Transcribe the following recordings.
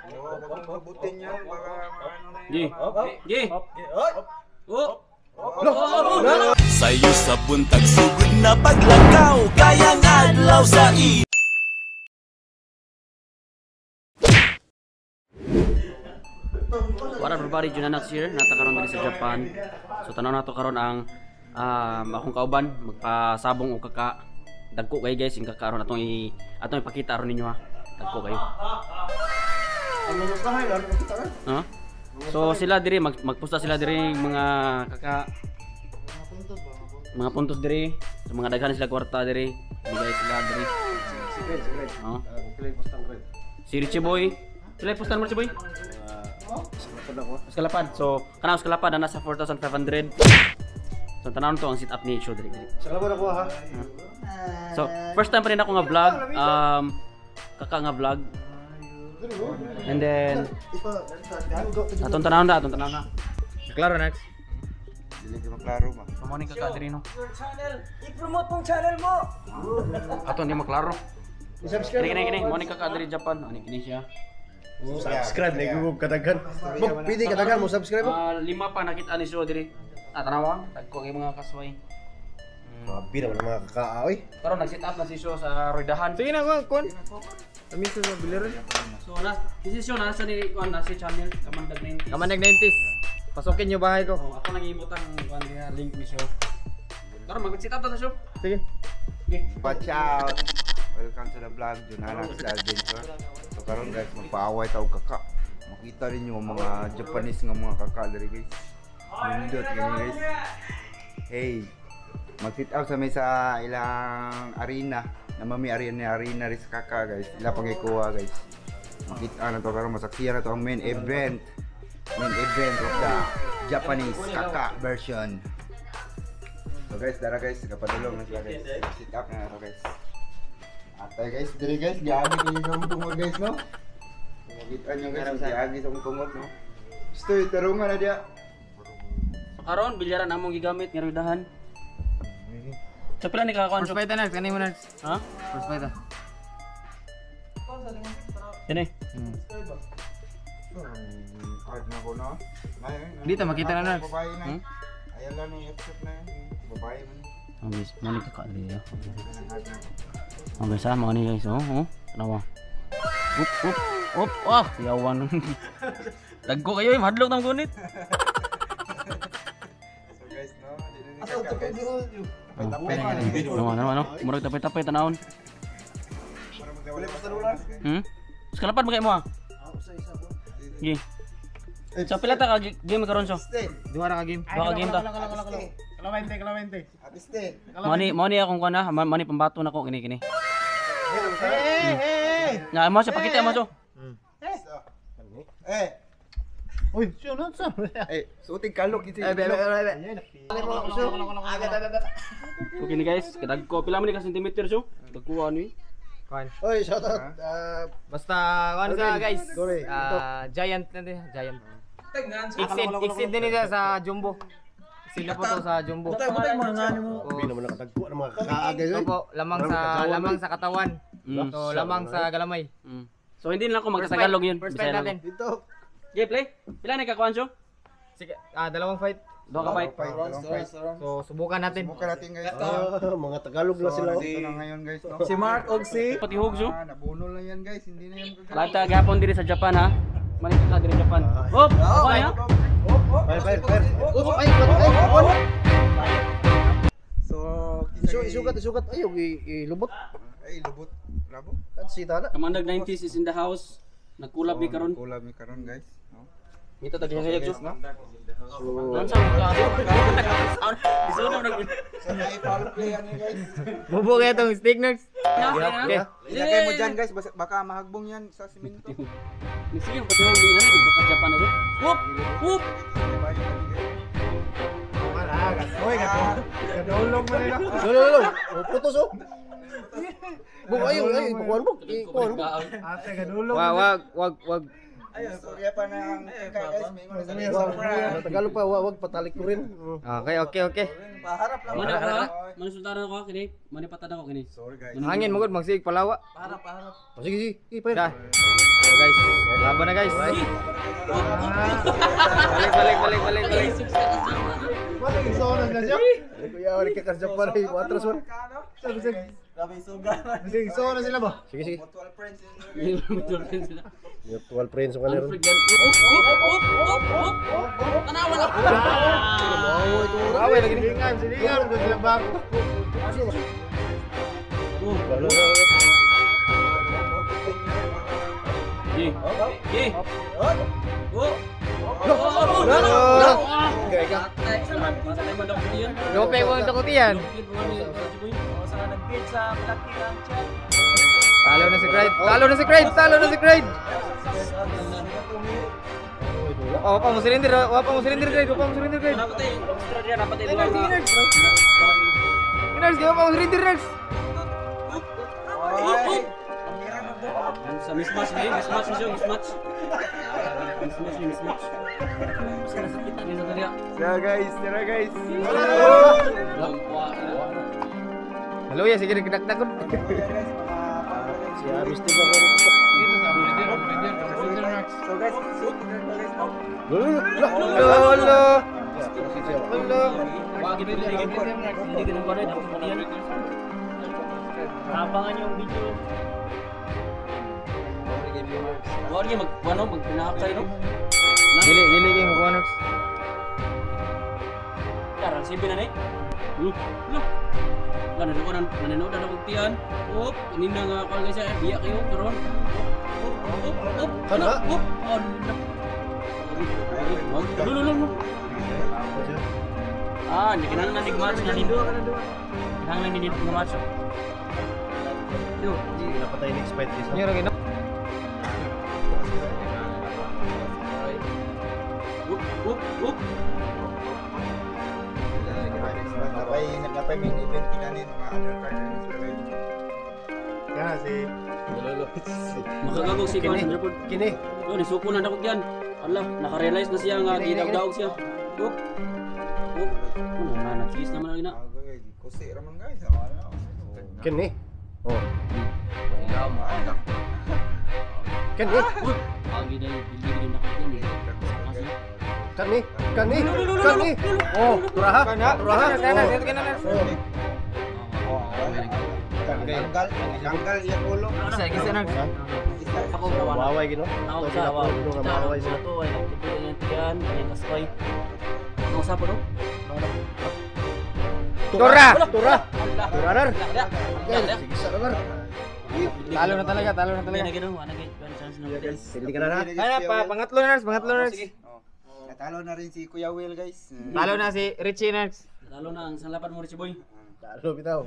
Mabutin yan, baka ano na Gi. Gi. Oh. Sayo sa buntag sugod na paglakaw kaya adlaw sa i. What up everybody, Junanax here. Nata karon diri sa Japan. So tanaw nato karon ang akong kauban magpasabong og kaka. Dagko kayo guys, yung kaka ron atong atong ipakita ron ninyo ha. Dagko kayo. Huh? So sila diri magpusta sila diri mga kaka. Mga puntos diri. So mga daghan sila kwarta diri. Bigay sila diri. Oh. Si Richie Boy. Sila postan mo Richie Boy? Eskalapad. So kanang eskalapad na nasa 4,500. So tanawon to ang sit up ni Cho diri. Sa ako ha. So first time pa rin ako nga vlog, kaka nga vlog. And then atong tanawon na, atong tanawon na. Klaro next. Dili ko maklaro ba. So morning kaka diri no. Your channel. I-promote mong channel mo. Ato hindi maklaro. I-subscribe. Kini kini kini, morning kaka diri Japan. Ani kini siya. Subscribe na gugug kadaghan. Mo pwede kadaghan mo subscribe mo. Lima pa nakita ni Sho diri. Ah, tanawa, tagko kay mga kasway. Grabe naman ang mga kakaa oy. Karon nag-sit up na si Sho sa roidahan. Sige na ko kon. Kami sa biliran. So na si Sho na sa ni kuan na si channel Kamandag 90s. Kamandag 90s. Pasukin niyo bahay ko. Oh, ako nang ibutang kuan diha link ni Sho. Karon mag-sit up ta sa Sho. Sige. Okay. Watch out! Welcome to the vlog, Junanax the Adventure. So karon guys, magpaaway ta og kaka. Makita rin yung mga Japanese nga mga kaka diri guys. Nindot gani guys. Hey, mag-sit up sa may sa ilang arena. Na mami arena arena rin sa kaka guys. Ila pang ikuha guys. Makita na to karon, masaksiyan na to ang main event. Main event of the Japanese kaka version. So guys, dara guys, kapadulong na sila guys. Sit up na to guys. Atay guys, diri guys, giagi kayo sa akong tungod guys, no? Makita nyo guys, giagi sa akong tungod, no? Stoy, tarungan na diya. So karon bilyaran among gigamit nga roidahan. So pila ni kakakuan First Sho? fight na next, kanimo next. Ha? First fight ah. Kini. Hard na ko, no? Dito, makita na, Nards. Babae na. Hmm? Ayaw lang ni F-shop na yun. Babae man. Oh guys, mo ni kaka diri. Hard na. Oh guys, ah, mo ni guys, oh, oh. Tanawa. Up, up, up, ah, yawan. Dagko kayo, eh, madlok tang gunit. So guys, no? Dili ni kaka guys. Tapay-tapay na. Ano, ano, ano? Murag tapay-tapay tanawon. Wala pa sa lulas. Eskalapad mo kay mo ah. Gi. So pila ta ka game karon so? Duha ra ka game. Duha ka game ta. Kalawente. Atiste. Mo ni akong kuan ah, mo ni pambato nako kini kini. Na mo siya pakita mo so. Eh, Uy, siya na sa. eh, suotin kalok ito. Eh, be, be, be, be. So kini guys, kadagko pila man ni ka centimeter so? Dagko ano eh. Kon. Oy, shout out. Basta kuan sa guys. Sorry. Ah, giant na din, giant. Exceed, exceed din nila sa jumbo. Exceed na po to sa jumbo. Grabe naman nakatagpo ng mga kakaa guys. Ito po, lamang sa katawan. So lamang sa galamay. So hindi na lang ako magtatagalog yun. First fight Bisaya lang natin. ako. Dito. Okay, play. Pila ni ka kuan so? Sige, dalawang fight. Duha ka fight. Fight, dalawang fight. So subukan natin. Subukan natin guys. Ah, mga Tagalog na So, sila. oh. nandito na ngayon guys, no? Si Mark og si Patihog so. Ah, nabunol na yan guys, hindi na yan magkakaroon. Live ta gapon diri sa Japan ha. Mali ka diri Japan. Hop, okay ha? Fire, fire, fire. Oh, ay, ay, ay. So, Isugat, isugat. Ay, ilubot. Ay, lubot. Labo. Kansita na. Kamandag 90s is in the house. Nagkulab mi karon. Kulab mi karon guys. No? Ngita ta gihayag so. Guys, no? Unsa mo ka? Isunog na. So, na-follow play ano guys. Bubo kayo tong stick nerds. Okay. Ilagay mo dyan guys, baka mahagbong yan sa simento. Sige, patihog ni ano dito ka Japan na. Whoop! Whoop! Oy, gadulong mo nila. Lo, lo, lo. Oh, putos oh. Buk, ayo, ay, kukuhan mo. Ikuhan mo. Wag, wag, wag, wag. Istorya pa ng kaka guys, may mga Wag, Tagalog pa, wag, patalik ko rin. Okay. Paharap lang. Mana ako ha? Mana sultanan ako kini? Mana patad ako kini? Sorry guys. Hangin mo gud magsig palawa. Paharap, paharap. Oh, sige, sige, sige, fire. Da. So guys, Laban na, guys. Balik, balik, balik, balik, balik. Kuya, wala ka sa Japan ay atras man. Sige, sige. Mutual friends. Mutual friends sila. Mutual friends ko karon. Alfred yan. Up, up, up, up, up. Tanawa lang. Away lagi ni. Oh. Gi. Gi. Oh. Oh. Oh. Okay ka. Lope mo ang dakutian. Talo na si Clyde. Talo na si Clyde. Talo na si Clyde. Oh, pa mo surrender. Wa pa mo surrender, Clyde. Wa pa mo surrender, Clyde. Dapat eh, extra diyan, dapat eh. Nerds, nerds. Nerds, wa pa mo surrender, nerds. Sa mismatch ni, mismatch siya, mismatch. Mismatch ni, mismatch. Basta nasakita niya sa kanya. Tara guys, tara guys. Halo ya, sige nagdakdakon. Si Amistig ako. So guys, Lolo. Lolo. Hindi ganun pa rin, dapat pati yan. Abangan yung video. Wala niya mag, ano, magpinakay, no? Dili, dili kay mo kuha, nerds. Karan, sibi na ni. Lo. Wala, nanonood na akong tiyan. Up, kanina nga ako guys, biya kayo, karon. Up, up, up, up, up, up. Lo, lo, lo, lo. Ah, hindi kinahanglan ni match na nindo. Kinahanglan ni nga match. Yo, Napatay next fight guys. Nyo ra gino. Up, up, up. Napay main event kinanin mga undercard na sila guys. Makagagog si Kwan sa report. Kini. Yo, nisuko na dakog yan. Ala, nakarealize na siya nga gidaog-daog siya. Up. Up. Ano na, na-cheese naman ang ina. Ah, guys, kusi raman guys. Wala. Kini. Oh. Kini. Up. Agi dahil hindi gid nakot yan eh. Saka siya. Kani. Kani. Kani. Oh, turaha. Turaha. Oh. Tanggal, tanggal iyang ulo. Isa, isa, nerds. Ako rawan. Maway gino. Ako sa wow. Nga maway sila. Ito ay nagtutuloy ang tiyan, ang kaskoy. Ang usapo no? Tura. Tura. Ala. Tura nar. Ala. Ala. Sige sa nar. Talo na talaga, talo na Hindi talaga. na gino, wala na gid chance na. Hindi ka na na. Ano pa, pangatlo na, nerds, pangatlo, nerds. Sige. Natalo na rin si Kuya Will guys. Talo na si Richie, nerds. Talo na ang sanlapan mo Richie boy. Talo bitaw.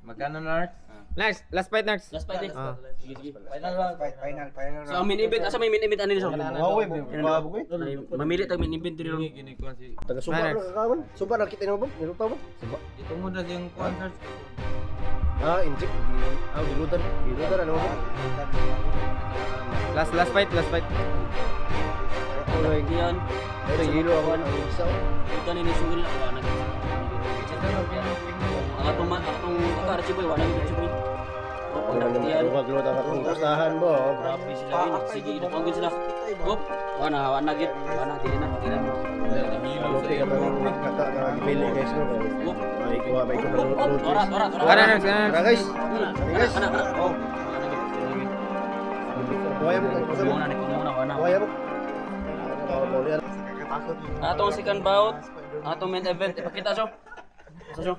Magkano na, Art? Nerds, last fight, nerds. Last fight eh. Ah. Sige, sige. Final, final, final So ang main event, asa may main event ani so? Maway mo. Bago eh. Mamili tag main event diri ron. Taga suba Nerds. na kakaman. Suba na kita mo ba? Niluto mo. Suba. Dito mo na yung concert. Ah, inject. Ah, gilutan. Gilutan ano mo? Last last fight, last fight. Yan. Ay, hilo ako ang isa. Ito ni sugil wala na. Ang atong atong kaka Richie boy wala gid Richie boy. Oh, pag yan. Luwag luwag ang akong pustahan mo. Oh. Grabe sila yun. Sige, napagod sila. Hop. Wala, wala gid. Wala, dili na, dili na. Lupi ka pa kaka ka gipili guys no. Hop. May kuha may kuha. Hop, hop. Ora, ora, ora. Wala, nerds, wala, Tara nerds. guys. Ana, Guys. ana, ana. Oh. Kuha mo kay Muna, muna, wala. Kuha mo. Kakatakot yung Atong second bout, atong main event ipakita so. Sa so.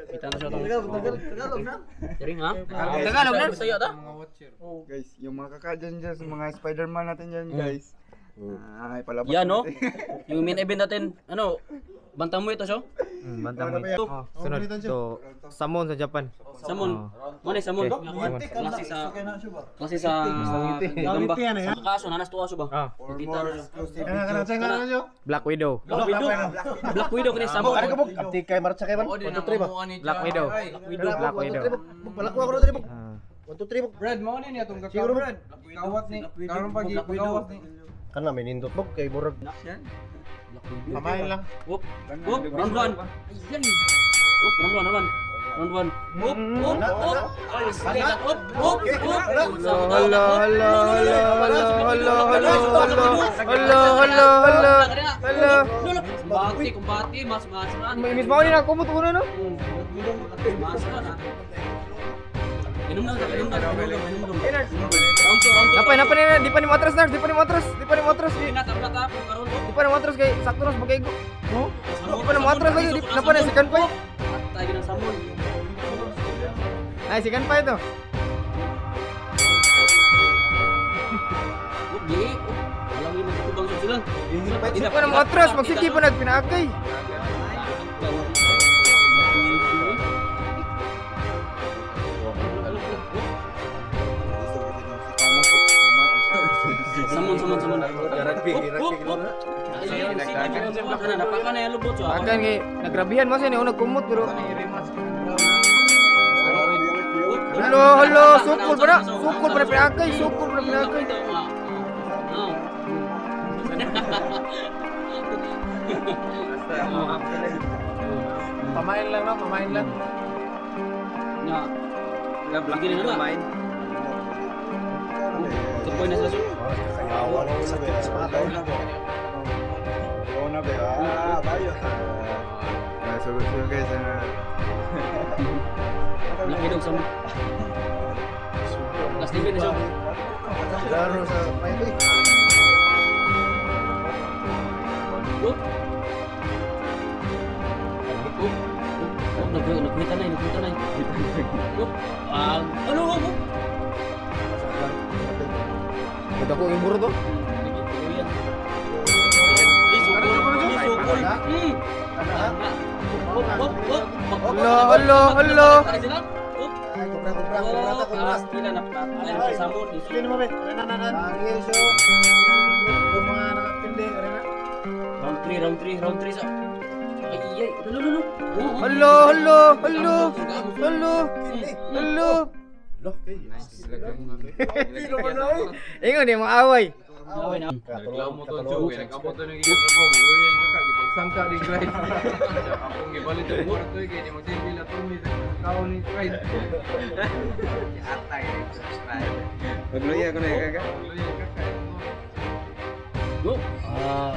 Kita na siya atong. Tagalog na. Diri ha? Tagalog na. Bisaya ta? Mga watcher. Guys, yung mga kaka dyan dyan, mga Spider-Man natin dyan guys. Ay, palabas. Yan no. Yung main event natin, ano, bantang mo ito so. Bantang mo. Oh, sunod. So, Samon sa Japan. Samon. Mo ni samon. Klase sa klase sa gamba. Kaso nanas to aso ba? Ah, For Kita more na siya. exclusive videos. Black Widow. Black Widow. Black Widow kini samon. Ano ka mo? Abti kay marcha kay man. 1 2 3 ba? Black Widow. Widow. Black Widow. Palakwa ko na diri. 1 2 3. Brad, mo ni niya tong kaka Siguro mo. Brad. Kawat ni. Karon pag kawat ni. Kana may nindot mo kay murag. Kamay lang. Whoop. Whoop, round 1. Ayan. Whoop, round 1, round 1. Round 1. Whoop, whoop, whoop. Ay, sige lang. Whoop, whoop, whoop. Hala, hala, hala, hala, hala, hala. Hala, hala, hala. Hala. Kumbati, kumbati, mas mas na. Miss mao ni na kumot ko na no. Mas na. Inom na, inom na, inom na, inom na. Round 2, round 2. Napay, napay na, di pa ni mo atras, Nars, di pa ni mo atras, di pa ni mo atras. Tabla, tabla, karon. Di pa ni mo atras kay sakto nas bagay ko. No? Di pa ni mo atras lagi, di napa na second fight. Patay ng samon. Ay, second fight to. Di. Alam mo magtubang sila. Di pa na mo atras, magsige pa nagpinaagay. Samon, samon, samon. Napaka na yung lubot. Akan kay nagrabihan mo siya ni unag kumot pero. Hello, hello, sukol pa na. Sukol pa na pinaagay, sukol pa na pinaagay. Pamain lang no, pamain lang. Nga. Sige na na. Tupoy na sila. Laki dog sa mo. Last level na siya. Laro sa may. Up. Up. Up, nagkuhita na, nagkuhita na. Up. Ah, ano mo? Kita ko yung buro to. Hello, hello, hello. Ay, kubra, kubra, kubra, kubra. Sino mo be? Ana. Angel so. Yung mga nakapindi, arena. Round 3, round 3, round 3 sa. Ay, ay, lo. Hello, hello, hello. Hello. Hello. Ingon ni mga away. Away na. Reklamo to jo, kay nag-abot to ng gitrabaho, maluya ang kaka gipagsangka ni Christ. Akong gibalit ang kwarto kay di magsilbi la tumi sa kaon ni Christ. Atay, subscribe. Magluya ko na kaka. Maluya kaka. Go. Ah.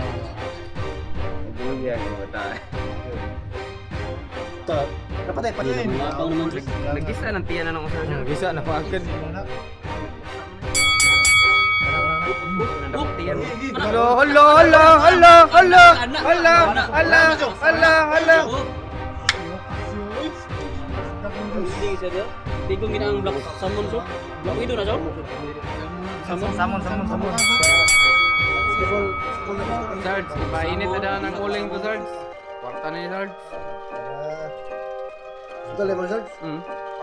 Magluya ko bata. Dapat ay patay. Nagkisa ng tiyan na nung usa siya. Gisa na paagad. Tiyan. Hello, hello, hello, hello, hello, hello, hello, hello, hello. Hindi ko ginaang black salmon so. Black widow na so. Samon, samon, samon. Sarge, ipainit na daan ang uling ko, Sarge. Kwarta na ni Sarge. Ito level Sarge.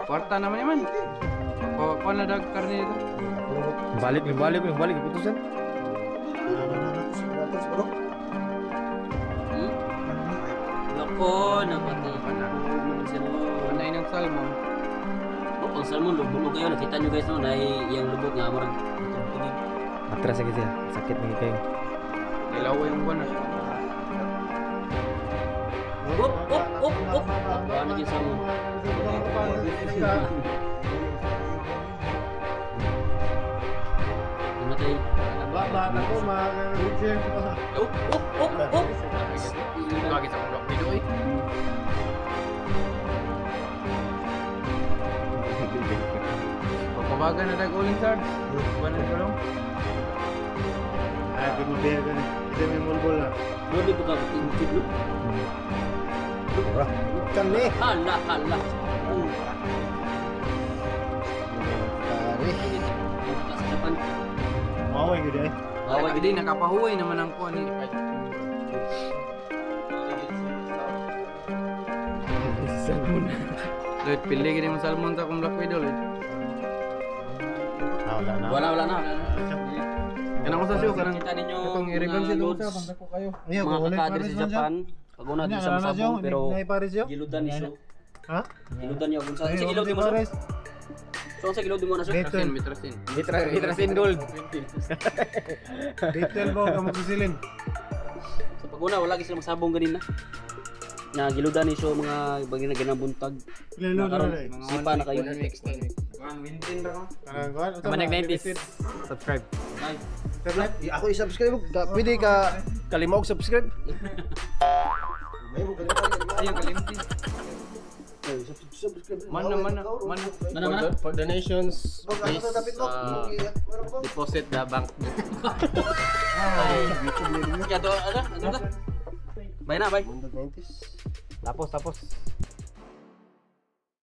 Kwarta naman yaman. Pakuha na dag karne dito. Balik, balik, balik, putusan. Lako, napatay. Panay ng salmon. Oh, ang salmon, lubog kayo. Nakita nyo guys, no? Dahil yung lubog nga, marag tubig. Atras sakit siya. Sakit na kayo. Ilaw yung buwan na. Up, up, up, up. Wala na yung salmon. Namatay. Up, up, up, up. Lagi sa akong black widow eh. Pagpabaga na dag uling, Sarge. Buwan na lang. Ay, pagmabaya ka na. Kita may mulbol na. Grabe po ka, inkid, no? Kan ni. Hala, hala. Pare. Sa Japan. Maway gud eh. Maway Hindi, nakapahuway naman ang kuwan ni. Salmon. Lloyd, pili ka mo salmon sa akong black widow, Lloyd. Wala na. Wala, wala na. Kanang ko sa siyo, kanang Kita ninyo itong mga i-reconcile ko lods, sa pangdako kayo. mga kakadre sa Japan. Pag una di sa masabong pero giludan ni siya. Ha? Giludan niya kung sa gilod di mo sa. So sa gilod di mo na siya. Mitrasin, mitrasin. Mitrasin gold. Detail mo ka magsisilin. So pag una wala sila magsabong ganina. Na giludan ni siya mga bagay na ginabuntag. Lalo na Sipa na kayo. 1 week, 1 week. Kamanag 90s. Subscribe. Ako i-subscribe. Pwede ka kalimaw subscribe. Ayun, kalimti. Mana, mana, mana. Mana mana? For donations, please deposit the bank. Sige, ato ano? Ano ta? Bye na, bye. Tapos, tapos.